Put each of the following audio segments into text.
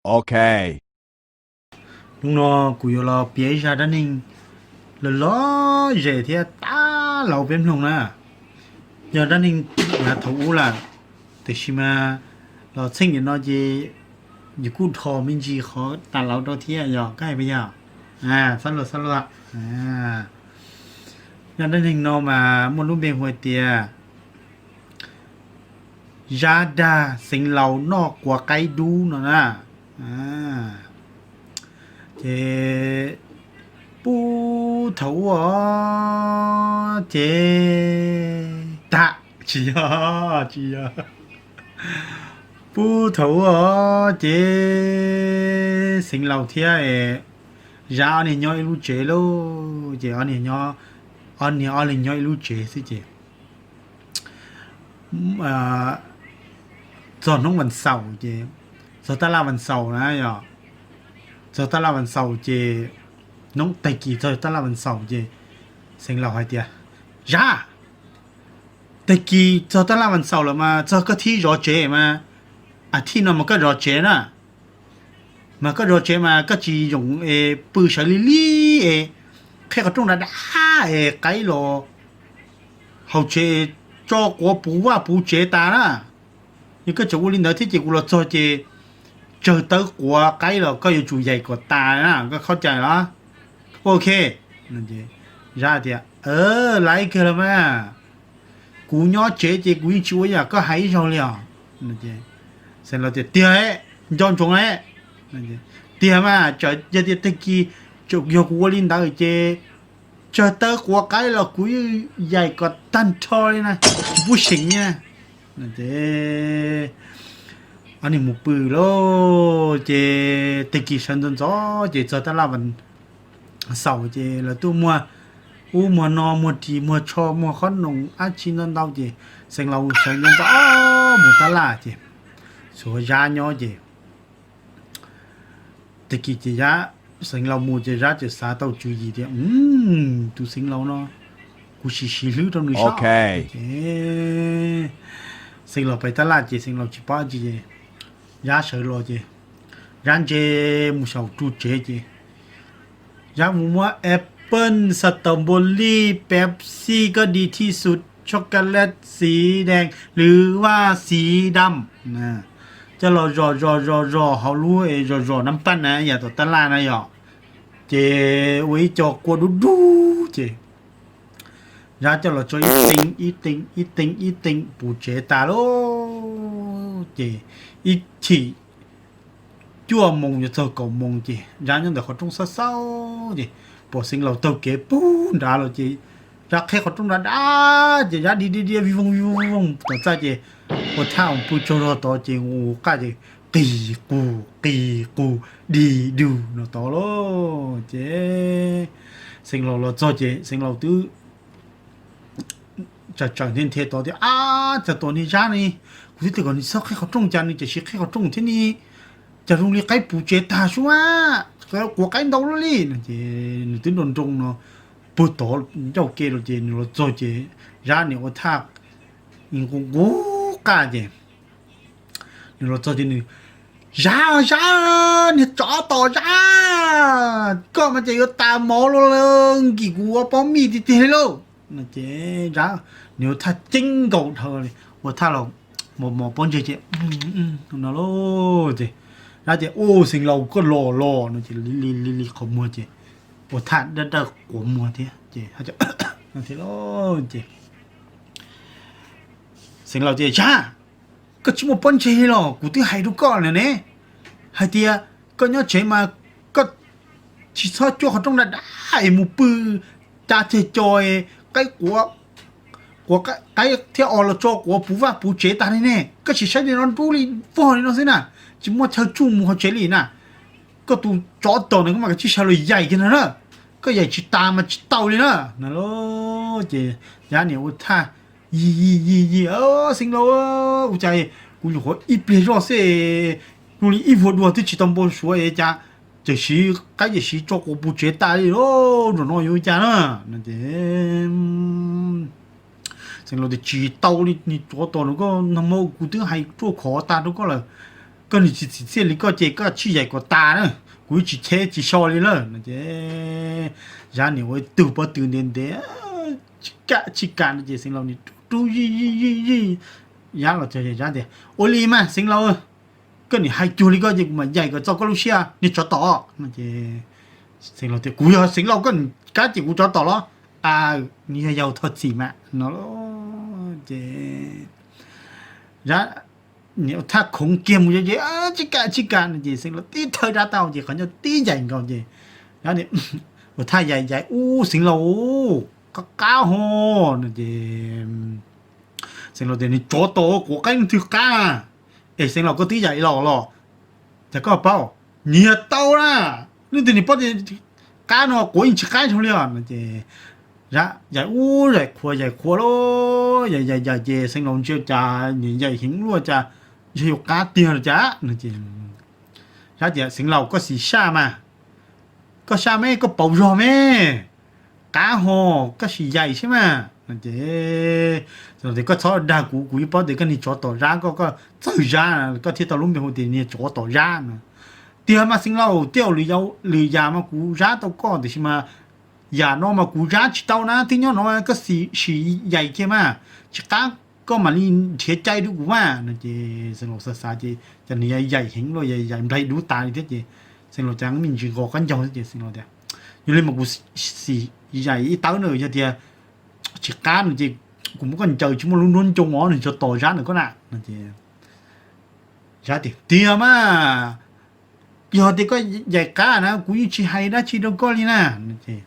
Ok. Hnub no kuv yuav los piav ib zaj dab neeg lom lom zem thiab tab laus peb mloog na. Yog dab neeg thaum ub lawm, tiam sis mas los txheej niam no ces yus kuj dhos me ntsis qhov tas laus rau thiab, yog koj hais puas yog? Xab luag xab luag. Yog dab neeg no mas muaj lub npe hu hais tias Zab dag Xeev Laus noj quav qaib dub no na. Ces puag thaum ub ces, tag, tsis yog, tsis yog. Puag thaum ub ces Xeev Laus thiab Zab ob niag nyob ib lub tsev lauj, ces ob niag, ob niag ob leeg nyob ib lub tsev xwb ces txog hnub vas xaum ces, txog taj laj vas xaum na yog, txog taj laj vas xaum ces, hnub tag kis txog taj laj vas xaum ces Xeev Laus hais tias, Zab, tag kis txog taj laj vas xaum lawm mas txog koj thib zov tsev mas, a thij no mas koj zov tsev na, mas koj zov tsev mas koj tsis yoom es pw sawv li li es qhib qhov rooj dav dav es qaib los hauv tsev, tso quav puv vaj puv tsev tas na. Yog koj tseem ua li ntawd thiab ces kuv los txog ces tsawg tawb quav qaib los koj yuav tsum yaim kom tas na, koj khaub cai los? Ok. Zab tias, Laiv kawg los mas, kuv nyob tsev ces kuv yeej tsis ua yam koj hais ib zaug li os. Xeev Laus tias, Tiag, nco ntsoov, tiag mas, yog tias tag kis yog kuv ua li ntawd ces tsawg tawb quav qaib los kuv yeej yaim kom tag nrho li na, tsis pub seem li na. Ces ob niag mus pw lauj, ces tag kis sawv ntxov ntxov ces txog taj laj vas xaum ces lawv tuaj muag ub muag no, muag ris muag tsho muag qhob noom dab tsi ntau ntau ces Xeev Laus sawv ntxov ntxov mus taj laj ces tshuav Zab nyob ces tag kis ces Zab, Xeev Laus mus ces Zab txawm xav tau tswv yim tias, Tus Xeev Laus no kuv sim siv hlwb rau nws saib. Ces Xeev Laus pais taj laj ces Xeev Laus tsis paub dab tsi ces Zab sawv los ces Zab ntse mus saum ru tsev ces Zab mus muab apple, strawberry, Pepsi, koj di thi su, chocolate, สีแดง หรือว่า สีดำ coj los zom zom zom zom hauv lub es zom zom nab paj na, yam tom taj laj na yom, ces ua ib co kua dub dub ces Zab coj los tso ib tee ib tee ib tee ib tee puv tsev tas lauj. Ces ib chim cuaj moos yuav txog kaum moos ces Zab nyob ntawm qhov rooj xauj xauj ces pom Xeev Laus taug kev puag nrad los ces Zab qhib qhov rooj nrad dab ces Zab di di di vij voog vij voog vij voog tom txaj ces ua thaj mus pw tsaug zog tod ces ua qaj ces qis qus qis qus dig dug no tod lauj. Ces Xeev Laus los txog ces Xeev Laus twb tsam tsam nthi nthi tod tias, Ab, cas tom niag Zab ne, kuv twb tsis kom nws txhob qhib qhov rooj cas nws tseem siv qhib qhov rooj thiab ne, cas zoo li qaib puv tsev tag sub a, quav qaib ntau luaj li no ces nws twb nroo nroo no puag tod ncauj ke los ces nws los txog ces Zab niam ua thaj nqus nqus qaj ces nws los txog ces nws, Zab, Zab, niag tsov tom Zab, koj mas ces yuav tas mov luaj li, nkim kuv ua pob mij tiag tiag li lauj no ces Zab nws ua thaj ceeb nkaus dhawv li, ua thaj los mos mos pob ntseg ces no lauj ces Zab tias, Ub, Xeev Laus koj los los no ces li li li li qhov muag ces ua thaj dawb dawb quav muag thiab ces thiab lauj ces Xeev Laus tias, Zab, koj tsis muaj pob ntseg li los? Kuv twb hais rau koj lawm ne, hais tias koj nyob tsev mas koj tsis txhob cuab qhov rooj dab dab es mus pw cav ceg co es qaib quav, quav qaib thiab os los tso quav puv vaj puv tsev tag li ne. Koj sim saib li no nrub li vog li no xwb na, tsis muaj chaw tsuj mus hauv tsev li na. Koj tus tsov tom no koj mam kav tsij sawv los yaim kiag no na, koj yaim tsis tas mas tsis tau li na no lauj. Ces Zab niam ua thaj yig yig yig yig, Xeev Laus, ua cas kuv nyuam qhuav ib pliag zoj xwb zoo li ib vuag dua twb tsis tau npau suav es cas tseem siv qaib ces siv tso quav puv tsev tas li lauj, zaum no yuav ua cas na no ces Xeev Laus tias, Tsis tau li, niag tsov tom no koj nag hmo kuv twb hais ruaj khov tag rau koj lawm, Koj nim tsis txim txiaj li koj ces koj tsij yaim kom tas na, kuv yeej tsis cheb tsis so li lawm no ces Zab nim ua ib tug pob tw ntev ntev, tsis kam tsis kam no ces Xeev Laus nim rub rub zij zij zij zij Zab los txog ces Zab tias, Ua li mas Xeev Laus, koj nim hais cuag li koj ces kuv mam yaim kom txog koj lub siab, niag tsov tom no ces Xeev Laus tias, Kuv yog Xeev Laus koj nim kab ces kuv tsov tom los? A, nws yog yau thov txim mas no ces Zab nim thaj khoov kiag mus ces, Tsis kam tsis kam no ces Xeev Laus tib thawb Zab tau ces qhov ncauj tib yaim nkaus ces Zab nim ua thaj yaim yaim, Ub Xeev Laus, qab qab ho no ces Xeev Laus tias, Niag tsov tom, kuv qaib leej twg qab? Es Xeev Laus koj twb yaim los los, cas koj paub? Niag tau na, leej twg niag paub tias qab no quav yeej tsis qab zoo li os no ces Zab yaim ub yaim qhuav yaim qhuav lawm, yaim yaim yaim ces Xeev Laus ntsia cas nim yaim heev luaj cas, yog yuav qab tiag los cas no ces Zab tias, Xeev Laus koj sim saj mas, koj saj me koj paus zog me, qab ho, koj sim yaim saib mas no ces Xeev Laus tias, Koj txhob dag kuv, kuv yeej paub tias koj niag tsov tom Zab, koj koj txawj Zab koj thiaj tau lub npe hu tias niag tsov tom Zab no. Tiag mas Xeev Laus, tej zaum lwm yam mas kuv Zab tau koj tiam sis mas yam no mas kuv Zab tsis tau na, twb nyob no koj sim yaim kiag mas, tsis qab koj mam li nrhiav cai rau kuv mas no ces Xeev Laus xav xav ces cas nws yaim heev luaj, yaim nplaig dub tas li thiab ces Xeev Laus cas me ntsis nqos qab ncaug thiab ces Xeev Laus tias, Yog li mas kuv sim yaim ib tawb na, yog tias tsis qab no ces kuv muab koj ncaws tsis muaj lub nruab ncoo os, nws tsov tom Zab ntawm koj na no ces Zab tias, Tiag mas, yog tias koj yaim qab na kuv yeej tsis hais dab tsi rau koj li na no ces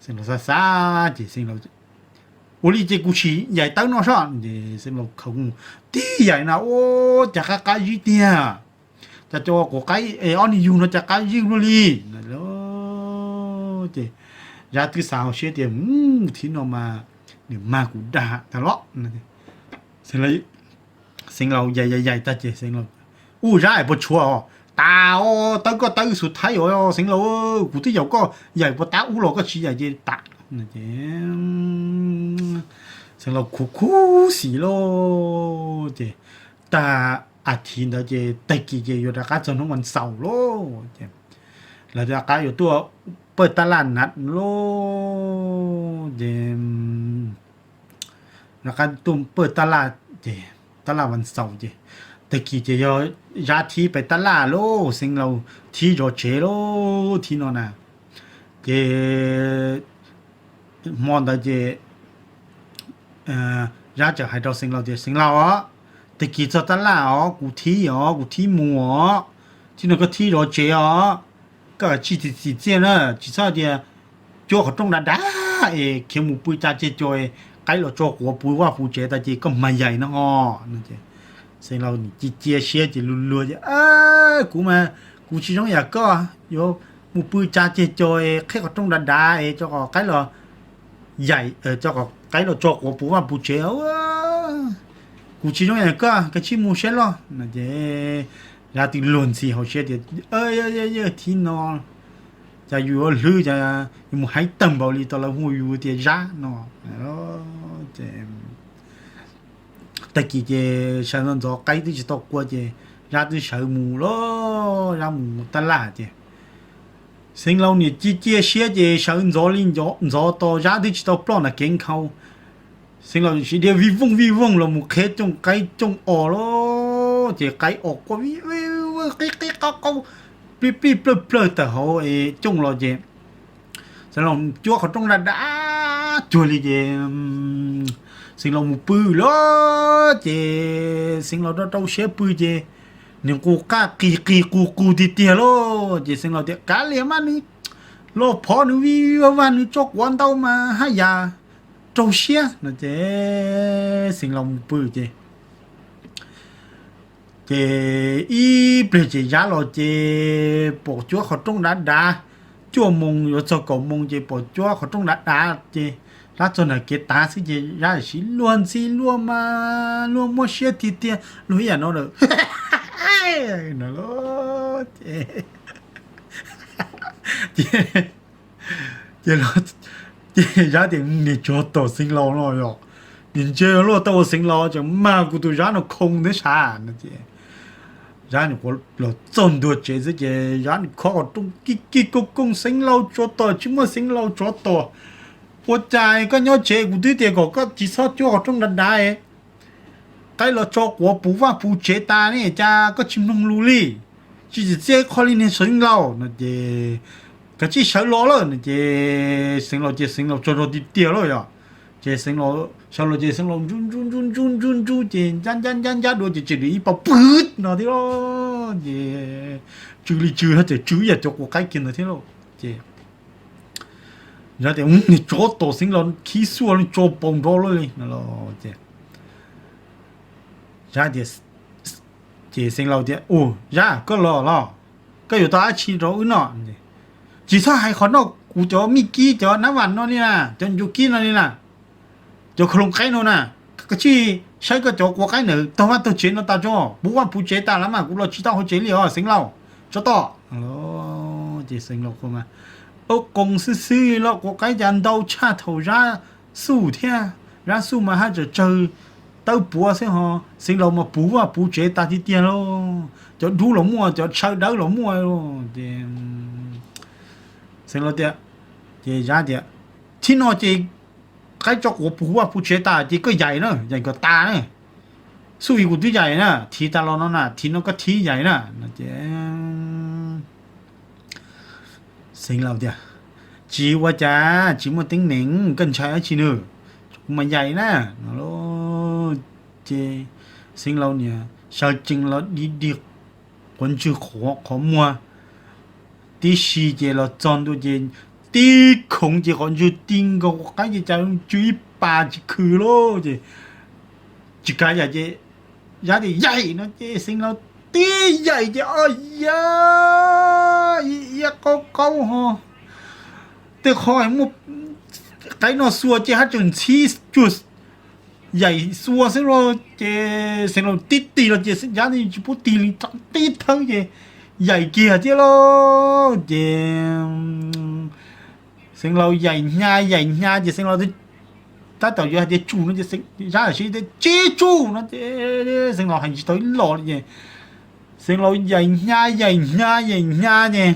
Xeev Laus xav xav ces Xeev Laus, Ua li ces kuv sim yaim tawb no sob ces Xeev Laus khaws tib yaim na, Ub, cas qab qab zib tiag, cas cov quav qaib ob niag yug no cas qab zib luaj li no ces Zab twb xav hauv siab tias, Thib no mas nws mag kuv dag tag los. Xeev Laus yaim yaim yaim tag ces Xeev Laus, Ub, Zab es puas tshuav os? Tas os, tawb koj tawb xu thaib os Xeev Laus, kuv twb yaum koj yaim puas tab ub los koj tsis yaim ces tas. Xeev Laus khuv khuv xim lauj ces tag a thiv ntawd ces tag kis ces yuav rov qab txog hnub vas xaum lauj ces lawv rov qab yuav tuaj pawj tab laj na lauj ces rov qab tuaj pawj tab laj ces tab laj vas xaum ces tag kis ces yog Zab thib pem tab laj lauj, Xeev Laus thib zov tsev lauj, thib no na ces hmo ntawd ces Zab txawm hais rau Xeev Laus tias, Xeev Laus os, tag kis txog tab laj os, kuv thib os, kuv thib mus os, thib no koj thib zov tsev os, koj tsij txim txiaj na, tsis txhob tias cuab qhov rooj dav dav es khiav mus pw tsa ceg cos, qaib los tso quav puv vaj puv tsev tas ces koj mag yaim no ho. Xeev Laus cia cia siab ces luag luag tias, Kuv mas kuv tsis zoo yam koj yuav mus pw tsa ceg cos es qhib qhov rooj dav dav es tso kom qaib los yaim, tso kom qaib los tso quav puv vaj puv tsev. Kuv tsis zoo yam koj, koj tsij mus saib los no ces Zab twb luag ntxhi hauv siab tias, Yawg thib no cas yus yuav hlwb, cas yus mus heev tawg npaum li tau lawv hu yus tias Zab no. Tag kis ces sawv ntxov ntxov qaib twb tsis tau qua ces Zab twb sawv mus lauj, Zab mus tab laj ces Xeev Laus niam cia cia siab ces sawv ntxov li ntxov tos Zab twb tsis tau ploj nram kev nkhaus. Xeev Laus sim dhia vij vooj vij vooj los mus qhib cooj qaib cooj os lauj, ces qaib os quaj vij vij qi qi qau qau, plij plij plawg plawg tawm hauv cooj los ces Xeev Laus cuab qhov rooj dav dav cuag li ces Xeev Laus mus pw lauj, ces Xeev Laus rau rau siab pw ces nws qus qaj qis qis qus qus tiag tiag lauj, ces Xeev Laus tias, Kav liam mas nws los phov nws vij vij vag vag nws tso quav ntau mas haj yam raug siab no ces Xeev Laus mus pw ces ces ib pliag ces Zab los ces pom cuab qhov rooj dav dav, cuaj moos yuav txog kaum moos ces pom cuab qhov rooj dav dav ces Zab txog nram kev tav xwb ces Zab siv luag ntxhi luag mas luag muaj siab tiag tiag luag ib yam no lawm. Ces Zab tias, Niag tsov tom Xeev Laus no yog, nim ntsia luaj tau ua Xeev Laus tseem mag kuv tus Zab no khoo thiab sav no ces Zab nyuam qhuav los txog ntua tsev xwb ces Zab khob qhov rooj kij kij kooj kooj, Xeev Laus tsov tom, tsis muaj Xeev Laus tsov tom, ua cas koj nyob tsev? Kuv twb tias kom koj tsis txhob cuab qhov rooj dav dav, qaib los tso quav puv vaj puv tsev tas ne, cas koj tsis mloog lus li? Tsis tsim txiaj qhov li niag Xeev Laus no ces, kav tsij sawv los lawm no ces Xeev Laus ces Xeev Laus tsaug zog tiag tiag lawm yom. Ces Xeev Laus sawv los ces Xeev Laus ntsuj ntsuj ntsuj ntsuj ntsuj ntsuj ces ncab ncab ncab ncab dua ces tseem li ib pab pwg no thiab lauj. Ces tsw li tsw, tseem tsw ib yam cov quav qaib kiag ntawd thiab lauj. Ces Zab tias, niag tsov tom, Xeev Laus khib xuaj li tso paus nrov lawm li no ces Zab tias, ces Xeev Laus tias, u, Zab, koj los los, koj yuav tau dab tsi rau wb noj? Tsis txhob hais qhov noj kuv cov mij kib, cov nab vam no li na, cov ncuav kib no li na, cov khau loos qaib no na, koj tsij saib koj cov quav qaib ntawd taug vaj taug tsev no tas tso, puv vaj puv tsev tas los mas kuv los tsis tau hauv tsev li os Xeev Laus, tsov tom. Ces Xeev Laus qhuas mas, ua qoos xwb xwb los quav qaib cas ntau tshaj thaum Zab xuj thiab, Zab xuj mas haj tseem tsawg tawb puav xwb ho, Xeev Laus mas puv vaj puv tsev tas tiag tiag lauj, cov dub los muaj, cov tshaw dawb los muaj lauj. Ces Xeev Laus tias, ces Zab tias, thib no ces qaib tso quav puv vaj puv tsev tas ces koj yaim na, yaim kom tas na, xuj i kuv twb yaim na, thib tas los no na, thib no koj thib yaim na no ces Xeev Laus tias, tsis ua cas, tsis muaj teeb meem, koj ntshai dab tsi nws, kuv mas yaim na no. Ces Xeev Laus niam sawv tsees los dig dig quav ntswg qhov muag tib si ces los txog ntua ces tib khoov ces qhov ntswg ti nkaus quav qaib ces cas tsw ib pas tsis khw lauj. Ces tsis kav yam ces Zab tias yaim no ces Xeev Laus tib yaim ces o ya, ib iab qaub qaub ho, tej qho muaj qaib noj xua ces haj tseem ntxhib cuag yaim xua xwb lauj. Ces Xeev Laus tib tig los ces Zab tsis pub tig li, tib thawb ces yaim kiag thiab lauj. Ces Xeev Laus yaim hnyav yaim hnyav ces Xeev Laus tab tom yuav hais tias tsum no ces Zab siv tias tsis tsum no ces Xeev Laus hais tsis tau ib los li ces Xeev Laus yaim hnyav yaim hnyav yaim hnyav ces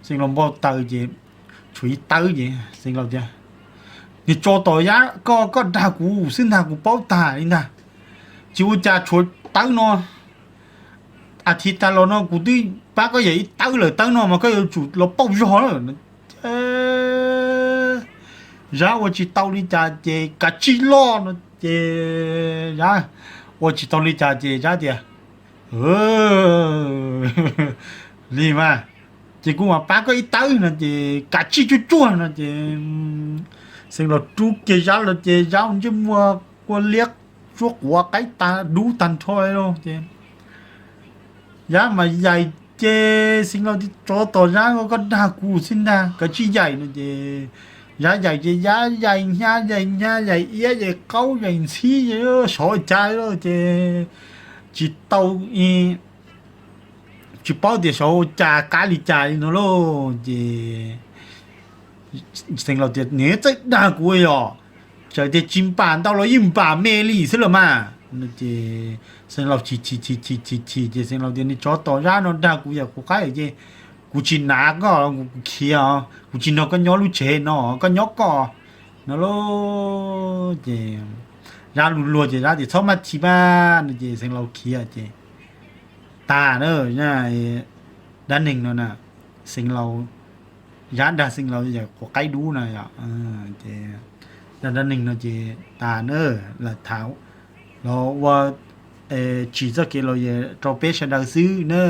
Xeev Laus npau taws ces tshuav ib tawb ces Xeev Laus tias, niag tsov tom Zab, koj, koj dag kuv xwb ntag, kuv paub tag li ntag. Tsis ua cas, tshuav tawb no, as thiv tas los no kuv twb pab koj yaim ib tawb lawm, tawb no mas koj yuav tsum los pauj zog lawm. Zab ua tsis tau li cas ces kav tsij los no ces Zab ua tsis tau li cas ces Zab tias, li mas, ces kuv mam pab koj ib tawb no ces kav tsij tsuag tsuag no ces Xeev Laus rub kiag Zab los ces Zab ua ntsej muag kua liab, suab quav qaib tag dub tag nrho lauj ces Zab mas yaim ces Xeev Laus tias, tsov tom Zab, koj dag kuv xwb ntag, kav tsij yaim no ces Zab yaim ces Zab yaim hnyav yaim hnyav yaim iab yaim qaub yaim ntxhib sov cas lawm ces tsis tau, tsis paub tias sov ua cas kav li cas li no lauj ces Xeev Laus tias, nws txawj dag kuv yom, txawm tias tsis npam ntau los yeej npam me li xwb los mas no ces Xeev Laus chim chim chim chim chim chim ces Xeev Laus tias, niag tsov tom Zab no dag kuv yam quav qaib ces kuv tsis hnav koj, kuv khiav, kuv tsis nrog koj nyob lub tsev no, koj nyob koj no lauj ces Zab luag luag ces Zab tias, txhob maj chim mas no ces Xeev Laus khiav ces tas na. Dab neeg no na, Xeev Laus, Zab dag Xeev Laus yam quav qaib dub na yom, ces dab, dab neeg no ces tas na, lam tham los ua tsim txoj kev lom zem rau peb sawv daws xwb na.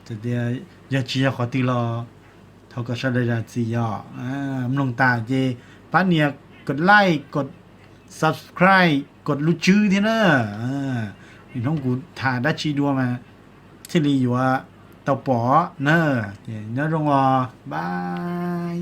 Txawm tias yog tsis yog qhov twg los thov kom sawv daws zam txim yom. Mloog tas ces pab nias kom like, kom subscribe, kom lub tswb thiab na. Hnub kuv tham dab tsi dua mas thiaj li yuav tau pom na. Ces nyob zoo os, bye.